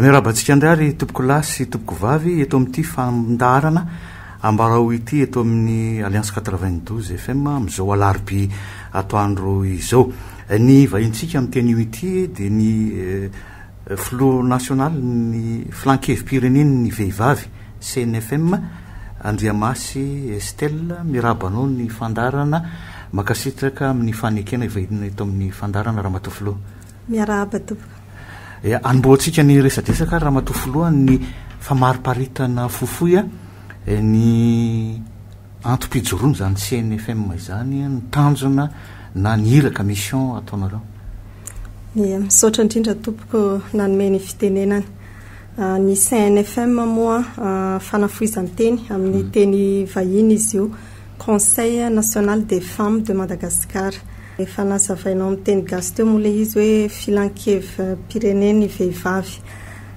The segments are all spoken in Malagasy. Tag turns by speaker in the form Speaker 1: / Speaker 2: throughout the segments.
Speaker 1: Miarahaba antsika indray ary tompokolahy sy tompokovavy eto amin'ity fandaharana Ambarao ity eto amin'ny Alliance 92 FM amin'izao alarobia atoandro izao. Ny vahintsika amin'ity anio ity dia ny filoha nasionalin'ny filan-kevi-pirenen'ny vehivavy CNFM Andriamasy Estelle. Miarahaba anao ny fandaharana, mankasitraka amin'ny fanekena hivahiniana eto amin'ny fandaharana Ramatoa Filoha.
Speaker 2: Miarahaba tompoko.
Speaker 1: Anombohantsika ny resadresaka ary Ramatoa Filoha ny famariparitana fohifohy ny antom-pijoroana izany CNFM izany, ny tanjona na ny iraka, mission ataonareo.
Speaker 2: Ia, misaotra indrindra tompoko nanome ny fitenenana. Ny CNFM moa fanafohizan-teny amin'ny teny vahiny izy io, Conseil National des Femmes de Madagascar. Efa nazavainao amin'ny teny gasy teo moa ilay izy hoe filankevi-pirenen'ny vehivavy.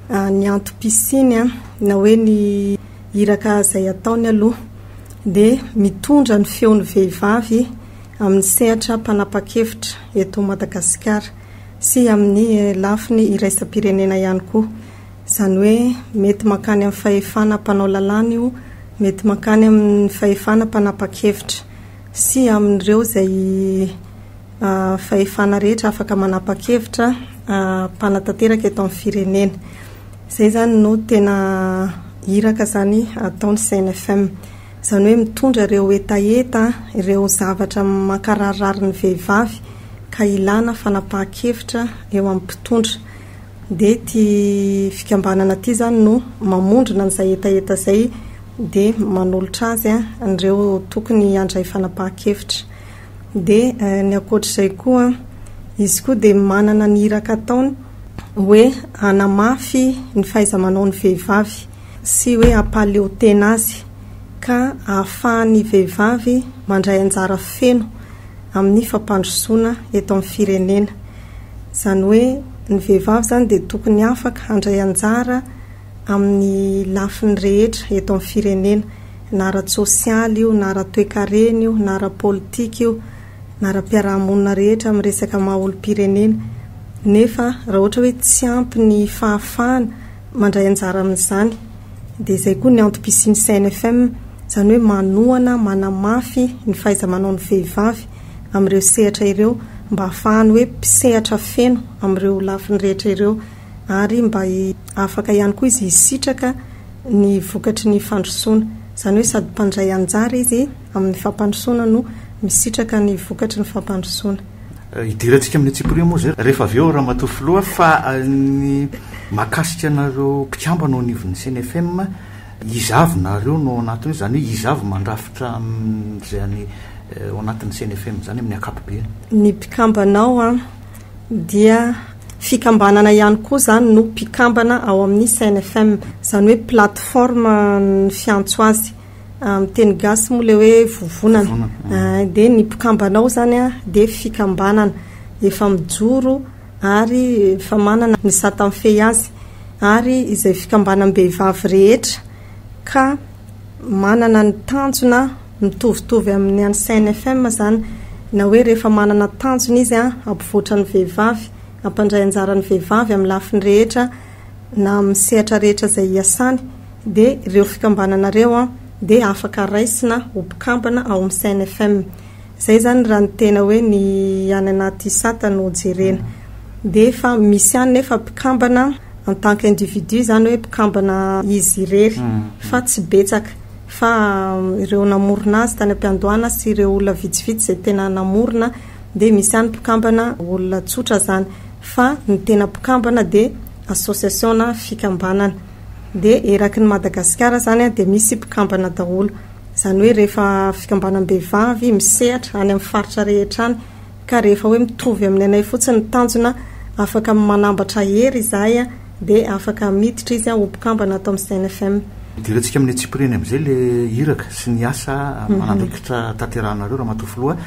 Speaker 2: Ny antom-pisiany na hoe ny iraka izay ataony aloha dia mitondra ny feon'ny vehivavy amin'ny sehatra mpanapa-kevitra eto Madagasikara sy amin'ny lafiny iraisam-pirenena ihany koa. Izany hoe mety mankany amin'ny fahefana mpanao lalàna io, mety mankany amin'ny fahefana mpanapa-kevitra. sy amin'ireo izay fahefana rehetra afaka manapa-kevitra mpanatanteraka eto amin'ny firenena. Izay izany no tena iraka izany ataon'ny CNFM. Izany hoe mitondra ireo hetaheta, ireo zavatra mankararirary ny vehivavy ka ilana fanapahan-kevitra eo amin'ny mpitondra. Dia ity fikambanana ity izany no mamondrona an'izay hetaheta izay dia manolotra azy an'ireo tokony handray fanapahan-kevitra. Dia ny ankoatr'izay koa, izy koa dia manana ny iraka ataony hoe hanamafy ny fahaiza-manaon'ny vehivavy sy hoe hampahaleo tena azy ka ahafahan'ny vehivavy mandray anjara feno amin'ny fampandrosoana eto amin'ny firenena. Izany hoe ny vehivavy izany dia tokony afaka handray anjara amin'ny lafiny rehetra eto amin'ny firenena, na ara-tsosialy io, na ara-toekarena io, na ara-politika io, na ara-piarahamonina rehetra amin'ny resaka maha olom-pirenena. Nefa raha ohatra hoe tsy ampy ny fahafahana mandray anjara amin'izany dia izay koa ny antom-pisian'ny CNFM, izany hoe manohana, manamafy ny fahaiza-manaon'ny vehivavy amin'ireo sehatra ireo mba hahafahany hoe mpisehatra feno amin'ireo lafiny rehetra ireo ary mba afaka ihany koa izy hisitraka ny vokatry ny fandrosoana. Izany hoe sady mpandray anjara izy amin'ny fampandrosoana no misitraka ny vokatry ny fampandrosoana.
Speaker 1: Hidirantsika amin'ny antsipiriany moa izay rehefa avy eo Ramatoa Filoha fa ny mahakasika anareo mpikambana ao anivon'ny CNFM, iza avy nareo no ao anatiny io, izany hoe iza avy mandrafitra amin'izany ao anatin'ny CNFM izany amin'ny ankapobeny?
Speaker 2: Ny mpikambana ao dia fikambanana ihany koa izany no mpikambana ao amin'ny CNFM, izany hoe plateforme ny fiantso azy. Amin'ny teny gasy moa ilay hoe vovonana. Dia ny mpikambana ao izany dia fikambanana efa mijoro ary efa manana ny sata mifehy azy ary izay fikambanam-behivavy rehetra ka manana ny tanjona mitovitovy amin'ny an'ny CNFM izany na hoe rehefa manana tanjona izy hampivoatra ny vehivavy, hampandray anjara ny vehivavy amin'ny lafiny rehetra na amin'ny sehatra rehetra izay iasany dia ireo fikambanana ireo dia afaka raisina ho mpikambana ao amin'ny CNFM. Izay izany raha ny tena hoe ny any anaty sata no jerena. Dia efa misy ihany nefa mpikambana en tant qu'individu izany hoe mpikambana izy irery fa tsy betsaka fa ireo namorona azy tany am-piandohana sy ireo olona vitsivitsy izay tena namorona dia misy ihany mpikambana olona tsotra izany. Fa ny tena mpikambana dia association na fikambanana. Dia eraky ny Madagasikara izany dia misy mpikambana daholo. Izany hoe rehefa fikambanam-behivavy misehatra any amin'ny faritra rehetra any ka rehefa hoe mitovy amin'ny anay fotsiny ny tanjona, afaka manambatra hery izahay dia afaka miditra izy ho mpikambana ato amin'ny CNFM.
Speaker 1: Idirantsika amin'ny antsipiriany amin'izay ilay iraka sy ny asa aman'andraikitra tanterahinareo Ramatoa Filoha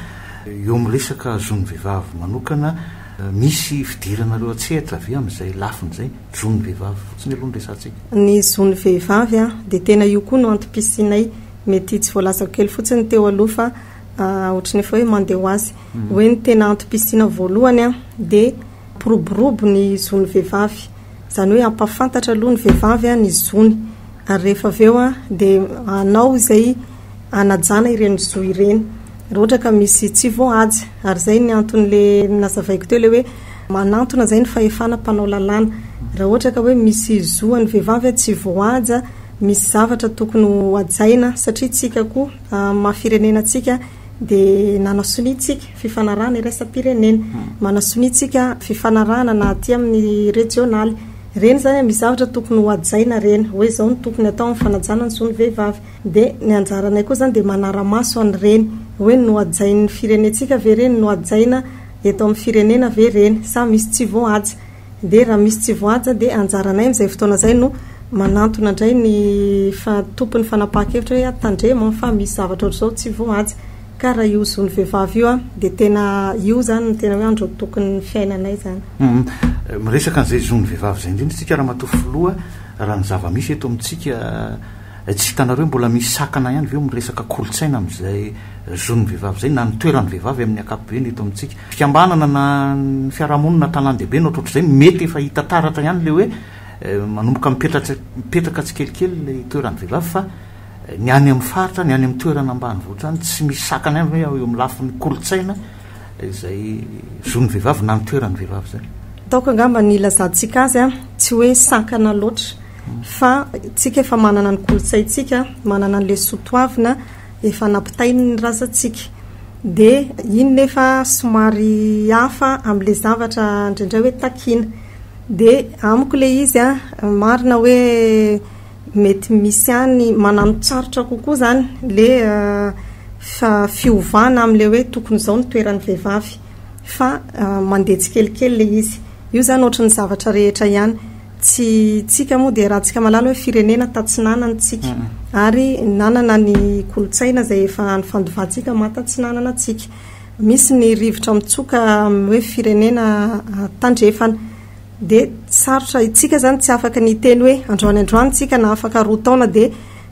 Speaker 1: eo amin'ny resaka zon'ny vehivavy manokana. Misy fidiranareo an-tsehatra ve amin'izay lafiny izay? Zon'ny vehivavy fotsiny aloha no resahantsika.
Speaker 2: Ny zon'ny vehivavy dia tena io koa no antom-pisianay. Mety tsy voalazako kely fotsiny teo aloha fa ohatran'ny efa hoe mandeha ho azy. Hoe ny tena antom-pisiana voalohany dia hampiroborobo ny zon'ny vehivavy. Izany hoe hampahafantatra aloha ny vehivavy ny zony ary rehefa avy eo dia hanao izay hanajana ireny zo ireny raha ohatra ka misy tsy voahaja. Ary izay ny anton'ilay nazavaiko teo ilay hoe manantona izay ny fahefana mpanao lalàna. Raha ohatra ka hoe misy zo an'ny vehivavy tsy voahaja, misy zavatra tokony ho hajaina satria tsika koa amin'ny maha firenena antsika dia nanasonia tsika fifanarahana iraisam-pirenena, manasonia tsika fifanarahana na aty amin'ny rejionaly. Ireny izany misy zavatra tokony ho hajaina ireny, hoe izao no tokony atao amin'ny fanajana ny zon'ny vehivavy. Dia ny anjaranay koa izany dia manara-maso an'ireny, hoe nohajain'ny firenentsika ve ireny, nohajaina eto amin'ny firenena ve ireny sa misy tsy voahaja. Dia raha misy tsy voahaja dia anjaranay amin'izay fotoana izay no manantona indray ny tompon'ny fanapahan-kevitra hoe tandremo fa misy zavatra ohatr'izao tsy voahaja. Ka raha io zon'ny vehivavy io dia tena io izany no tena hoe androatokon'ny fiainanay izany.
Speaker 1: Miresaka an'izay zon'ny vehivavy izay indrindra isika Ramatoa Filoha, raha ny zava-misy eto amintsika tsy hitanareo mbola misy sakana ihany ve eo amin'ny resaka kolontsaina amin'izay zon'ny vehivavy izay na ny toeran'ny vehivavy amin'ny ankapobeny eto amintsika? Fikambanana na ny fiarahamonina an-tanàn-dehibe na ohatrohatr'izay mety efa hita taratra ihany ilay hoe manomboka mipetraka tsikelikely ilay toeran'ny vehivavy fa ny any amin'ny faritra, ny any amin'ny toerana ambanivohitra any tsy misy sakana ihany ve eo amin'ny lafiny kolontsaina izay zon'ny vehivavy na ny toeran'ny vehivavy izay?
Speaker 2: Ataoko angamba ny ilazantsika azy tsy hoe sakana loatra fa tsika efa manana ny kolontsaintsika, manana an'ilay soatoavina efa nampitain'ny razantsika. Dia iny nefa somary hafa amin'ilay zavatra indraindray hoe takiana. Dia amiko ilay izy an, marina hoe mety misy ihany manano-tsarotra kokoa izany ilay fiovana amin'ilay hoe tokony izao ny toeran'ny vehivavy fa mandeha tsikelikely ilay izy. Io izany ohatry ny zavatra rehetra ihany. Tsy tsika moa dia raha-tsika mahalala hoe firenena tatsinanana tsika ary nanana ny kolontsaina izay efa nifandovantsika maha tatsinanana antsika. Misy ny rivotra mitsoka amin'ny hoe firenena tandrefana dia sarotra itsika izany tsy afaka ny hiteny hoe androany androany tsika na afaka 2 taona dia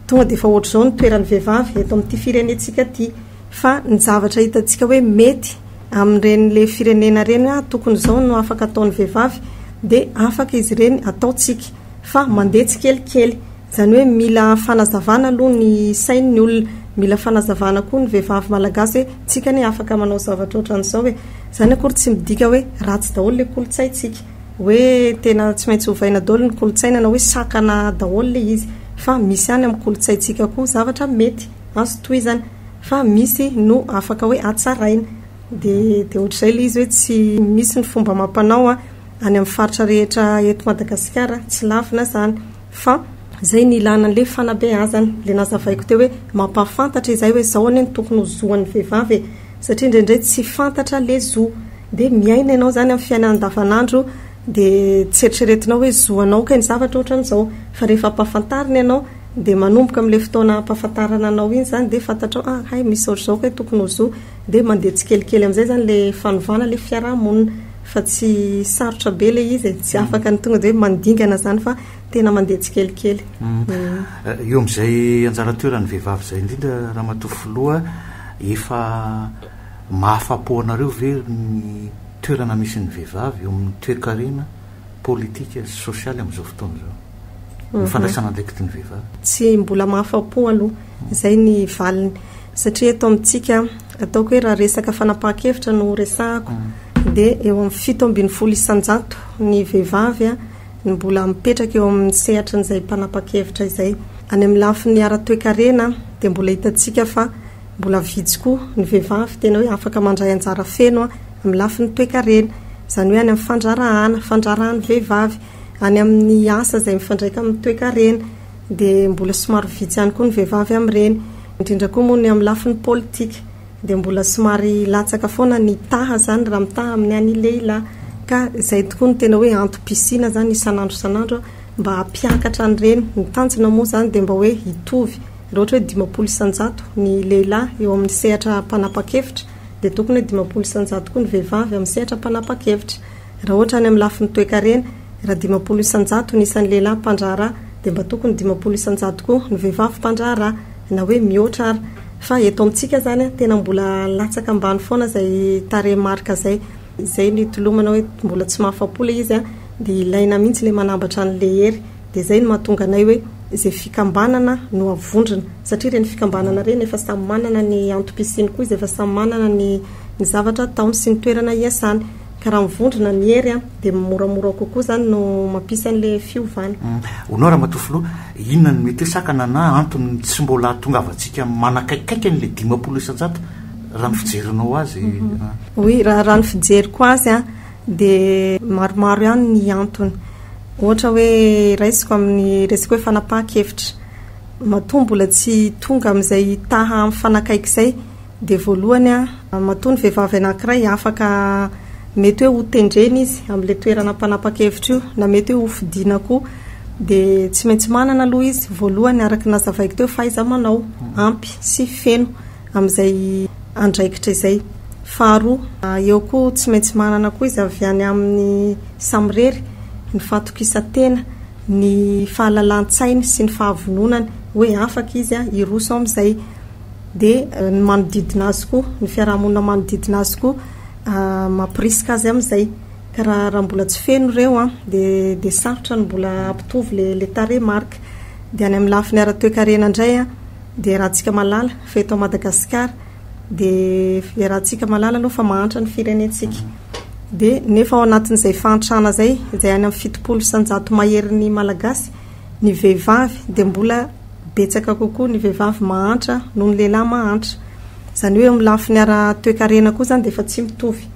Speaker 2: tonga dia efa ohatr'izao ny toeran'ny vehivavy eto amin'ity firenentsika ity. Fa ny zavatra hitantsika hoe mety amin'ireny le firenena ireny hoe tokony izao no afaka ataon'ny vehivavy dia afaka izy ireny ataontsika fa mandeha tsikelikely. Izany hoe mila fanazavana aloha ny sain'ny olona, mila fanazavana koa ny vehivavy malagasy hoe tsika anie afaka manao zavatra ohatran'izao e. Izany akory tsy midika hoe ratsy daholo le kolontsaintsika, hoe tena tsy maintsy ovaina daholo ny kolontsaina na hoe sakana daholo le izy fa misy ihany amin'ny kolontsaintsika koa zavatra mety. Azo tohizana fa misy no afaka hoe hatsaraina. Dia dia ohatr'izay ilay izy hoe tsy misy ny fomba amam-panao any amin'ny faritra rehetra eto Madagasikara, tsy lavina izany. Fa izay ny ilana an'ilay fanabeazana, ilay nazavaiko teo hoe mampahafantatra izay hoe izao anie no tokony ho zo an'ny vehivavy e. Satria indraindray tsy fantatra ilay zo. Dia miaina ianao izany amin'ny fiainana andavanandro dia tsy eritreretinao hoe zo anao kay ny zavatra ohatran'izao. Fa rehefa ampahafantarina ianao Dia manomboka amin'ilay fotoana ampahafantarana anao iny izany dia fantatrao ah hay misy ohatr'izao kay tokony ho zo. Dia mandeha tsikelikely amin'izay izany ilay fanovana ilay fiarahamonina. Fa tsy sarotra be ilay izy e, tsy afaka ny tonga dia hoe mandingana izany fa tena mandeha tsikelikely.
Speaker 1: Eo amin'izay anjara toeran'ny vehivavy izay indrindra Ramatoa Filoha, efa mahafa-po anareo ve ny toerana misy ny vehivavy eo amin'ny toekarena? politika sy sosialy amin'izao fotoana izao, ny fandraisana andraikitry ny vehivavy?
Speaker 2: Tsy mbola mahafa-po aloha, izay ny valiny. Satria eto amintsika, ataoko hoe raha resaka fanapahan-kevitra no resahako, dia eo amin'ny 17% ny vehivavy no mbola mipetraka eo amin'ny sehatrin'izay mpanapa-kevitra izay. Any amin'ny lafiny ara-toekarena dia mbola hitantsika fa mbola vitsy koa ny vehivavy tena hoe afaka mandray anjara feno amin'ny lafiny toekarena, izany hoe any amin'ny fandraharahana, fandraharahan'ny vehivavy, any amin'ny asa izay mifandraika amin'ny toekarena, dia mbola somary vitsy ihany koa ny vehivavy amin'ireny. Indrindra koa moa ny amin'ny lafiny politika, dia mbola somary latsaka foana ny taha izany raha mitaha amin'ny an'ny lehilahy. Ka izay tokoa no tena hoe antom-pisiana izany isan'andro isan'andro mba hampiakatra an'ireny. Ny tanjona moa izany dia mba hoe hitovy, raha ohatra hoe 50% ny lehilahy eo amin'ny sehatra mpanapa-kevitra, dia tokony hoe 50% koa ny vehivavy amin'ny sehatra mpanapa-kevitra. Raha ohatra any amin'ny lafiny toekarena, raha 50% ny isan'ny lehilahy mpandraharaha, dia mba tokony 50% koa ny vehivavy mpandraharaha, na hoe mihoatra ary. Fa eto amintsika izany, tena mbola latsaka ambany foana izay tarehimarika izay. Izay no itolomana hoe mbola tsy mahafa-po ilay izy, dia ilaina mihitsy ilay manambatra an'ilay hery. Dia izay no mahatonga anay hoe izay fikambanana no avondrona satria ireny fikambanana ireny efa samy manana ny antom-pisiany koa izy, efa samy manana ny ny zavatra ataony sy ny toerana iasany. Ka raha mivondrona ny hery dia moramora kokoa izany no mampisy an'ilay fiovana.
Speaker 1: Hono Ramatoa Filoha, inona no mety hoe sakana na antony tsy mbola hahatongavantsika manakaikaiky an'ilay 50% raha ny fijerinao azy?
Speaker 2: Oui, raha ny fijeriko azy dia maromaro ihany ny antony. Ohatra hoe raisiko amin'ny resaka hoe fanapahan-kevitra. Matoa mbola tsy tonga amin'izay taha mifanakaiky izay dia voalohany, matoa ny vehivavy anankiray afaka mety hoe hotendrena izy amin'ilay toerana mpanapa-kevitra io na mety hoe hofidiana koa dia tsy maintsy manana aloha izy voalohany araka ny nazavaiko teo fahaiza-manao ampy sy feno amin'izay andraikitra izay. Faharoa, eo koa tsy maintsy manana koa izy avy any aminy samirery ny fahatokisan-tena, ny fahalalan-tsainy sy ny fahavononany hoe afaka izy hiroso amin'izay. Dia ny manodidina azy koa, ny fiarahamonina manodidina azy koa mampirisika azy amin'izay. Ka raha raha mbola tsy feno ireo dia dia sarotra ny mbola hampitovy ilay ilay tarehimarika. Dia any amin'ny lafiny ara-toekarena indray dia iarahantsika mahalala fa eto Madagasikara dia iarahantsika mahalala aloha fa mahantra ny firenentsika. Dia nefa ao anatin'izay fahantrana izay, izay any amin'ny 70% maherin'ny Malagasy, ny vehivavy dia mbola betsaka kokoa ny vehivavy mahantra noho ny lehilahy mahantra. Izany hoe eo amin'ny lafiny ara-toekarena koa izany dia efa tsy mitovy.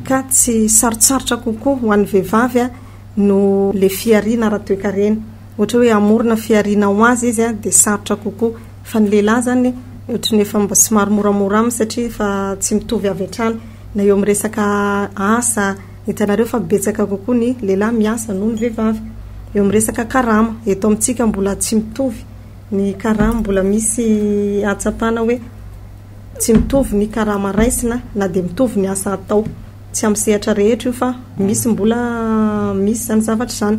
Speaker 2: Ka tsy sarotsarotra kokoa ho an'ny vehivavy no ilay fihariana ara-toekarena. Ohatra hoe hamorona fihariana ho azy izy dia sarotra kokoa. Fa ny lehilahy izany ohatry ny efa mba somary moramora aminy satria efa tsy mitovy avy hatrany. Na eo amin'ny resaka asa, hitanareo fa betsaka kokoa ny lehilahy miasa noho ny vehivavy. Eo amin'ny resaka karama, eto amintsika mbola tsy mitovy ny karama, mbola misy ahatsapana hoe tsy mitovy ny karama raisina na dia mitovy ny asa atao. Tsy amin'ny sehatra rehetra io fa misy mbola misy izany zavatra izany.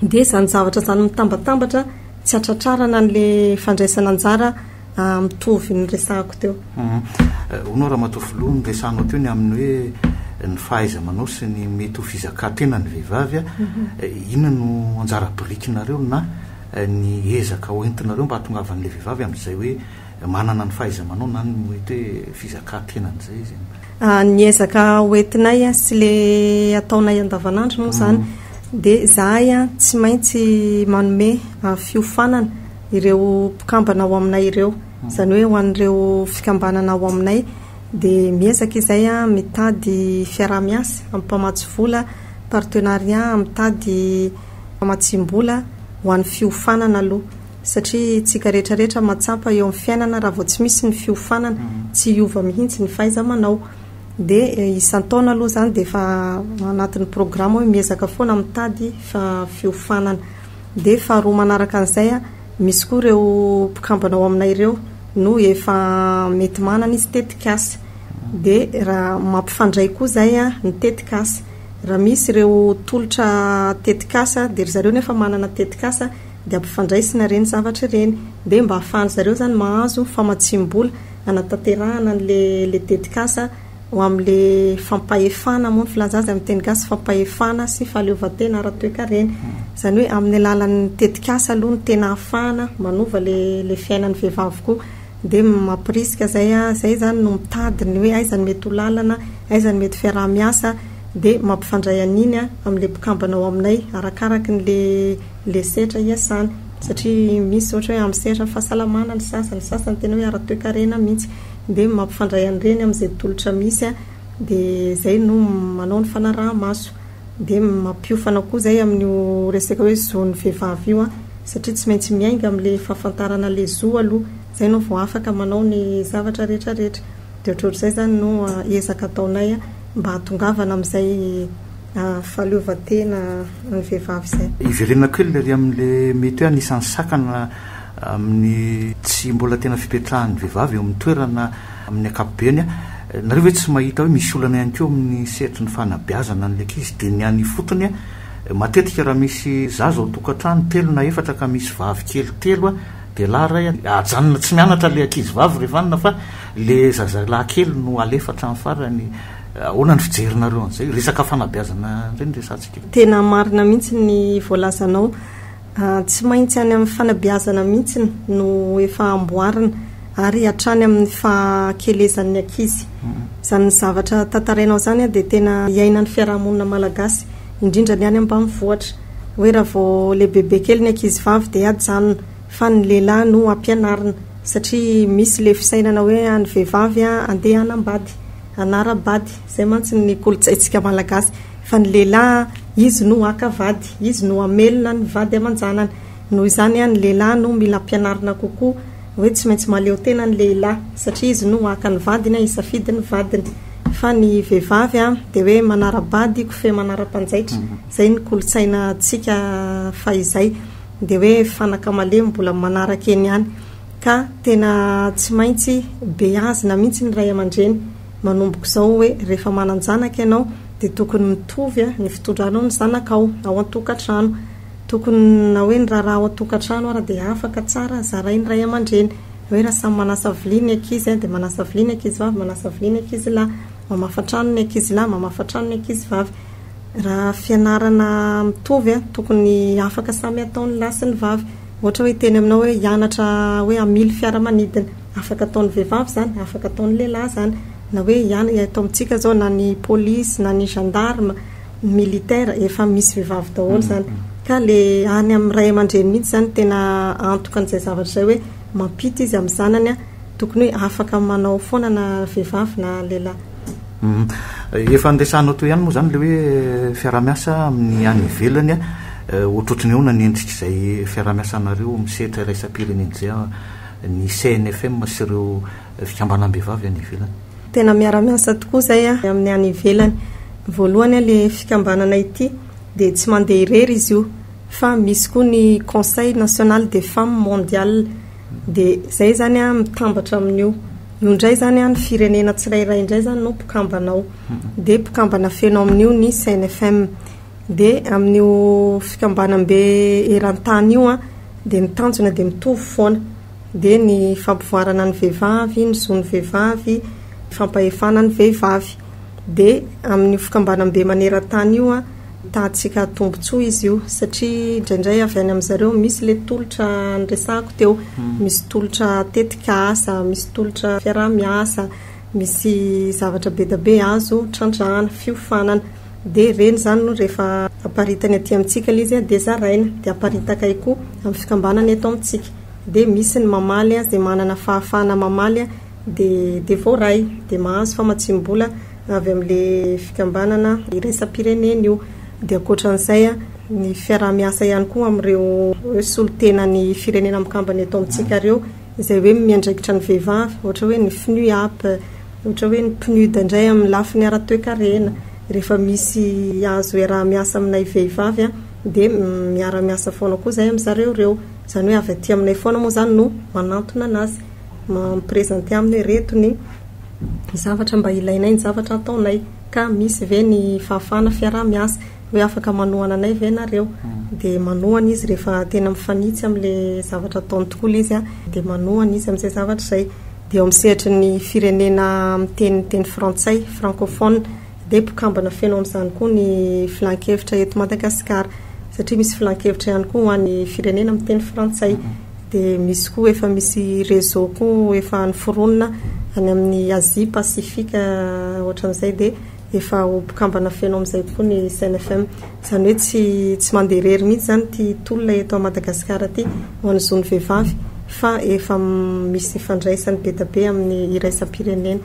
Speaker 2: Dia izany zavatra izany mitambatambatra tsy hatratrarana an'ilay fandraisana anjara mitovy niresahako teo.
Speaker 1: Hono Ramatoa Filoha, noresahanao teo ny amin'ny hoe ny fahaiza-manao sy ny mety ho fizakan-tena ny vehivavy. Inona no anjara birikinareo na ny ezaka hoentinareo mba hahatongavan'ilay vehivavy amin'izay hoe manana ny fahaiza-manao na ny mety hoe fizakan-tenany izay izy?
Speaker 2: Ny ezaka hoentinay sy le ataonay andavanandro moa izany dia izahay tsy maintsy manome fiofanana ireo mpikambana ao aminay ireo. Izany hoe ho an'ireo fikambanana ao aminay dia miezaka izahay mitady fiaraha-miasa amin'ny mpamatsy vola, partenariat, mitady famatsiam-bola ho an'ny fiofanana aloha. Satria tsika rehetra rehetra mahatsapa eo amin'ny fiainana raha vao tsy misy ny fiofanana tsy hiova mihitsy ny fahaiza-manao. Dia isan-taona aloha izany dia efa anatin'ny programa hoe miezaka foana mitady fiofanana. Dia faharoa manaraka an'izay, misy koa ireo mpikambana ao aminay ireo no efa mety manana izy tetikasa. Dia raha mampifandray koa izay ny tetikasa. Raha misy ireo tolotra tetikasa dia ry zareo nefa manana tetikasa dia ampifandraisina ireny zavatra ireny dia mba ahafahan-dry zareo izany mahazo famatsiam-bola hanatanterahana an'ilay ilay tetikasa ho amin'ilay fampahefana moa ny filaza azy amin'ny teny gasy fampahefana sy fahaleovantena ara-toekarena. Izany hoe amin'ny alalan'ny tetikasa aloha no tena ahafahana manova ilay ilay fiainan'ny vehivavy koa. Dia mampirisika izay, izay izany no mitady ny hoe aiza no mety ho lalana, aiza no mety fiaraha-miasa dia mampifandray an'iny amin'ilay mpikambana ao aminay arakaraky ny le le sehatra iasany satria misy ohatra hoe amin'ny sehatra ny fahasalamana ny sasany, ny sasany tena hoe ara-toekarena mihitsy dia mampifandray an'ireny amin'izay tolotra misy dia izay no manao ny fanaraha-maso dia mampiofana koa izay amin'io resaka hoe zon'ny vehivavy io satria tsy maintsy miainga amin'ilay fahafantarana ilay zo aloha izay ianao vao afaka manao ny zavatra rehetra rehetra. Dia ohatrohatr'izay izany no ezaka ataonay mba hahatongavana amin'izay fahaleovantena ny vehivavy izay.
Speaker 1: Hiverenana kely ary amin'ilay mety hoe anisan'ny sakana amin'ny tsy mbola tena fipetrahan'ny vehivavy eo amin'ny toerana amin'ny ankapobeny. Nareo ve tsy mahita hoe misy olana ihany koa amin'ny sehatry ny fanabeazana an'ilay ankizy dia ny any ifotony? Matetika raha misy zaza ao an-tokantrano telo na efatra ka misy vavy kely telo Dia lahy ray a, ajanona tsy mianatra le ankizy vavy rehefa anona fa le zazalahy kely no alefa hatramin'ny farany. Ahoana ny fijerinareo an'izay? Resaka fanabeazana indray no resahantsika eto.
Speaker 2: Tena marina mihitsy ny voalazanao. Tsy maintsy any amin'ny fanabeazana mihitsy no efa amboarina ary hatrany amin'ny fahakelezan'ny ankizy. Izany zavatra tantarainao izany dia tena iainan'ny fiarahamonina malagasy, indrindra ny any ambanivohitra. Hoe raha vao lehibebe kely ny ankizivavy dia ajanona fa ny lehilahy no ampianarina satria misy ilay fisainana hoe ny vehivavy andeha hanambady, hanara-bady. Izay mantsy ny kolontsaintsika malagasy. Fa ny lehilahy, izy no haka vady, izy no hamelona ny vady aman-janany. Noho izany, ny lehilahy no mila ampianarina kokoa hoe tsy maintsy mahaleo tena ny lehilahy satria izy no haka ny vadiny, hisafidy ny vadiny. Fa ny vehivavy dia hoe manara-bady, kofehy manara-mpanjaitra. Izay ny kolontsainantsika fahizay. Dia hoe fanaka malemy mbola manaraka eny ihany. Ka tena tsy maintsy beazina mihitsy ny ray aman-dreny. Manomboka izao hoe rehefa manan-janaka ianao dia tokony mitovy ny fitondranao ny zanakao ao an-tokantrano. Tokony na hoe ny raharaha ao an-tokantrano ara dia afaka tsara zarain'ny ray aman-dreny. Hoe raha samy manasa vilia ny ankizy dia manasa vilia ny ankizy vavy, manasa vilia ny ankizy lahy. Mamafa trano ny ankizy lahy, mamafa trano ny ankizy vavy. Raha fianarana mitovy tokony afaka samy ataon'ny lahy sy ny vavy. Ohatra hoe hiteny aminao hoe hianatra hoe hamily fiaramanidina. Afaka ataon'ny vehivavy izany, afaka ataon'ny lehilahy izany. Na hoe hiana, eto amintsika izao na ny polisy na ny gendarme, ny militaire, efa misy vehivavy daholo izany. Ka le any amin'ny ray aman-dreny mihitsy izany tena antoka an'izay zavatra izay hoe mampita izy amin'ny zanany, tokony hoe afaka manao foana na vehivavy na lehilahy.
Speaker 1: Efa niresahanao teo ihany moa izany ilay hoe fiaraha-miasa amin'ny any ivelany. Ohatrohatry ny ahoana ny endrik'izay fiaraha-miasanareo amin'ny sehatra iraisam-pirenena izay ny CNFM sy ireo fikambanam-behivavy any ivelany?
Speaker 2: Tena miara-miasa tokoa izay amin'ny any ivelany. Voalohany ilay fikambanana ity dia tsy mandeha irery izy io fa misy koa ny Conseil national des femmes mondiales dia izay izany mitambatra amin'io. Io indray izany ny firenena tsirairay indray izany no mpikambana ao. Dia mpikambana feno amin'io ny CNFM. Dia amin'io fikambanam-be eran-tany io dia ny tanjona dia mitovy foana. Dia ny fampivoarana ny vehivavy, ny zon'ny vehivavy, ny fampahefana ny vehivavy. Dia amin'io fikambanam-be maneran-tany io, ahitantsika tombontsoa izy io satria indraindray avy any amin'izareo misy ilay tolotra niresahako teo. Misy tolotra tetikasa, misy tolotra fiaraha-miasa, misy zavatra be dia be azo trandrahana, fiofanana. Dia ireny izany no rehefa aparitany aty amintsika ilay izy dia zaraina, dia aparitakay koa amin'ny fikambanana eto amintsika. Dia misy ny mamaly, izay manana fahafahana mamaly dia dia voaray, dia mahazo famatsiam-bola avy amin'ilay fikambanana iraisam-pirenena io. Dia ankoatra an'izay, ny fiaraha-miasa ihany koa amin'ireo hoe solontenan'ny firenena mikambana eto amintsika ireo, izay hoe miandraikitra ny vehivavy, ohatra hoe ny FNUAP, ohatra hoe ny PNUD indray amin'ny lafiny ara-toekarena, rehefa misy azo iaraha-miasa aminay vehivavy dia miara-miasa foana koa izahay amin-dry zareo ireo. Izany hoe avy aty aminay foana moa izany no manantona an'azy, mi-presenter aminy hoe ireto ny zavatra mba ilainay, ny zavatra ataonay, ka misy ve ny fahafahana fiaraha-miasa. Hoe afaka manohana anay ve nareo? Dia manohana izy rehefa tena mifanitsy amin'ilay zavatra ataony tokoa ilay izy dia manohana izy amin'izay zavatra izay. Dia eo amin'ny sehatry ny firenena miteny teny frantsay, francophone, dia mpikambana feno amin'izany koa ny filan-kevitra eto Madagasikara satria misy filan-kevitra ihany koa ho an'ny firenena miteny frantsay. Dia misy koa efa misy réseau koa efa noforonina any amin'ny Asie Pacifique ohatran'izay dia Efa ho mpikambana feno amin'izay koa ny CNFM. Izany hoe tsy tsy mandeha irery mihitsy izany ity tolona eto Madagasikara ity ho an'ny zon'ny vehivavy fa efa misy ifandraisany be dia be amin'ny iraisam-pirenena.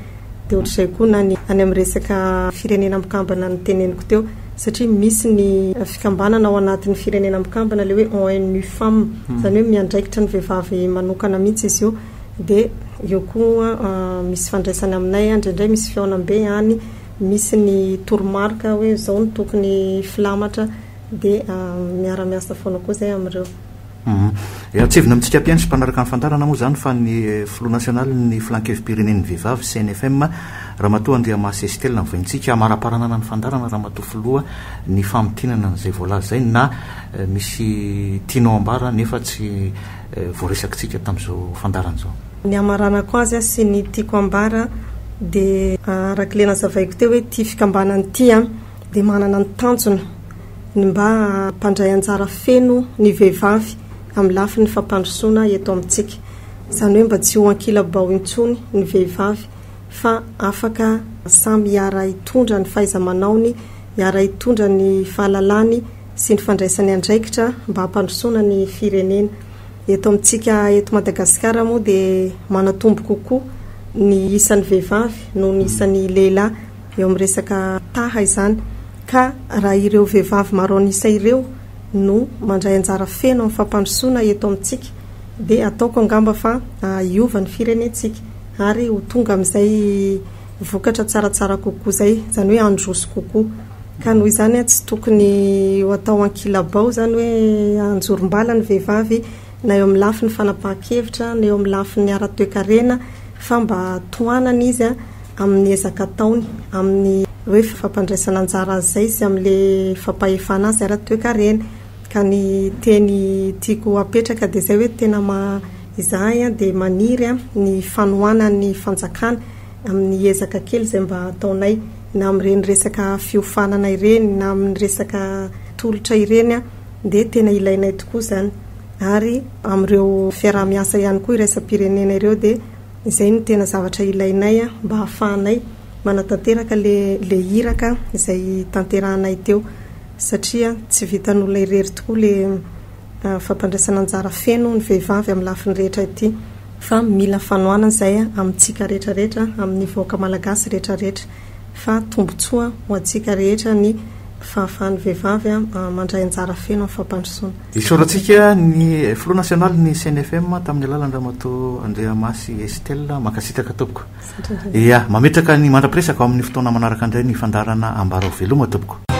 Speaker 2: Dia ohatr'izay koa na ny any amin'ny resaka firenena mikambana noteneniko teo satria misy ny fikambanana ao anatin'ny firenena mikambana ilay hoe ONU Femmes. Izany hoe miandraikitra ny vehivavy manokana mihitsy izy io. Dia eo koa misy fandraisana aminay, indraindray misy fihaonambe any, misy ny toromarika hoe izao no tokony filamatra, dia miara-miasa foana koa izay amin'ireo.
Speaker 1: Atsevina amintsika mpihaino sy mpanaraka ny fandaharana moa izany fa ny filoha nasionalin'ny Filankevi-pirenen'ny vehivavy, CNFM, Ramatoa Andriamasy Estelle Mivaintsika. Amaraparanana ny fandaharana Ramatoa Filoha ny famintinana an'izay voalaza izay na misy tianao ambara nefa tsy voaresakitsika tamin'izao fandaharana izao.
Speaker 2: Ny hamaranako azy sy ny tiako ambara Dia araka ilay nazavaiko teo hoe ity fikambanana ity dia manana ny tanjona ny mba hampandray anjara feno ny vehivavy amin'ny lafiny fampandrosoana eto amintsika. Izany hoe mba tsy ho ankilabao intsony ny vehivavy fa afaka samy hiara-hitondra ny fahaiza-manaony, hiara-hitondra ny fahalalany sy ny fandraisany andraikitra mba hampandrosoana ny firenena. Eto amintsika eto Madagasikara moa dia manatombo kokoa ny isan'ny vehivavy noho ny isan'ny lehilahy eo amin'ny resaka taha izany ka raha ireo vehivavy maro an'isa ireo no mandray anjara feno amin'ny fampandrosoana eto amintsika dia ataoko angamba fa hiova ny firenentsika ary ho tonga amin'izay vokatra tsaratsara kokoa izay, izany hoe handroso kokoa. Ka noho izany tsy tokony ho atao ankilabao izany hoe anjorom-bala ny vehivavy na eo amin'ny lafiny fanapahan-kevitra na eo amin'ny lafiny ara-toekarena fa mba tohanana izy amin'ny ezaka ataony amin'ny hoe fampandraisana anjara azy izay sy amin'ilay fampahefana azy ara-toekarena. Ka ny teny tiako hapetraka dia izay hoe tena izahay dia maniry ny fanohanan'ny fanjakana amin'ny ezaka kely izay mba ataonay na amin'ireny resaka fiofanana ireny na amin'ny resaka tolotra ireny dia tena ilainay tokoa izany ary amin'ireo fiaraha-miasa ihany koa iraisam-pirenena ireo dia izay no tena zavatra ilainay mba hahafahanay manatanteraka le iraka izay tanterahanay teo satria tsy vitan'olona irery tokoa le fampandraisana anjara feno ny vehivavy amin'ny lafiny rehetra ity. Fa mila fanohanana izay amintsika rehetra rehetra, amin'ny vahoaka malagasy rehetra rehetra. Fa tombontsoa ho antsika rehetra ny fahafahan'ny vehivavy mandray anjara feno amin'ny fampandrosoana.
Speaker 1: Isaorantsika ny Filoha nasionalin'ny CNFM tamin'ny alalan-dRamatoa Andriamasy Estelle. Mankasitraka tompoko. Ia, mametraka ny mandra-piresaka ao amin'ny fotoana manaraka indray ny fandaharana Ambarao Veloma tompoko.